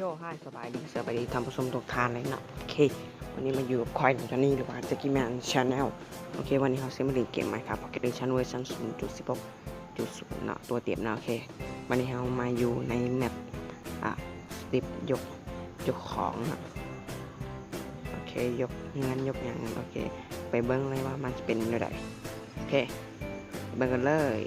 Hello hi ສະບາຍດີ ສະບາຍດີທ່ານຜູ້ຊົມທຸກທ່ານເລີຍເນາະ. ໂອເຄ ວັນນີ້ມາຢູ່ກັບຂ້ອຍ Johnny ຫຼືວ່າ Jackie Man Channel. ໂອເຄ ວັນນີ້ເຮົາຊິມາຫຼິ້ນເກມ Minecraft Pocket Edition ເວີຊັນ ສູນຈຸດສິບຫົກຈຸດສູນເນາະ ຕົວເຕັມເນາະ. ໂອເຄ ວັນນີ້ເຮົາມາຢູ່ໃນແມັບ ອ່າ ສະຕຣີດຍົກ ຍົກຂອງເນາະ. ໂອເຄ ຍົກເຮືອນຍົກຫຍັງ. ໂອເຄ ໄປເບິ່ງເລີຍວ່າມັນຈະເປັນແນວໃດ. ໂອເຄ ເບິ່ງກັນເລີຍ.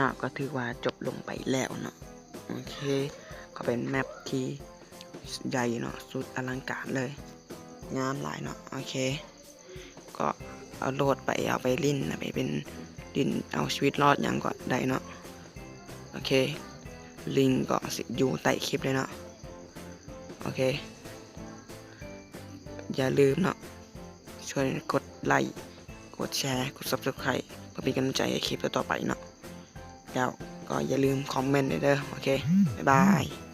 ເນາະ ກໍຖືວ່າຈົບລົງໄປແລ້ວເນາະ. ໂອເຄ ກໍເປັນແມັບທີ່ໃຫຍ່ເນາະ ສຸດອະລັງການເລີຍ ງາມຫຼາຍເນາະ. ໂອເຄ ກໍເອົາໂຫຼດໄປ ເອົາໄປຫຼິ້ນ ໄປເປັນຫຼິ້ນເອົາຊີວິດລອດຫຍັງກໍໄດ້ເນາະ. ໂອເຄ ລິງກໍຊິຢູ່ໃຕ້ຄລິບເລີຍເນາະ. ໂອເຄ ຢ່າລືມເນາະ ຊ່ວຍກົດໄລ ກົດແຊ ກົດ Subscribe ເພື່ອເປັນກຳລັງໃຈໃຫ້ຄລິບຕໍ່ໆໄປເນາະ. ແລ້ວກໍຢ່າລືມຄອມເມັນເດີ. ໂອເຄ ບາຍບາຍ.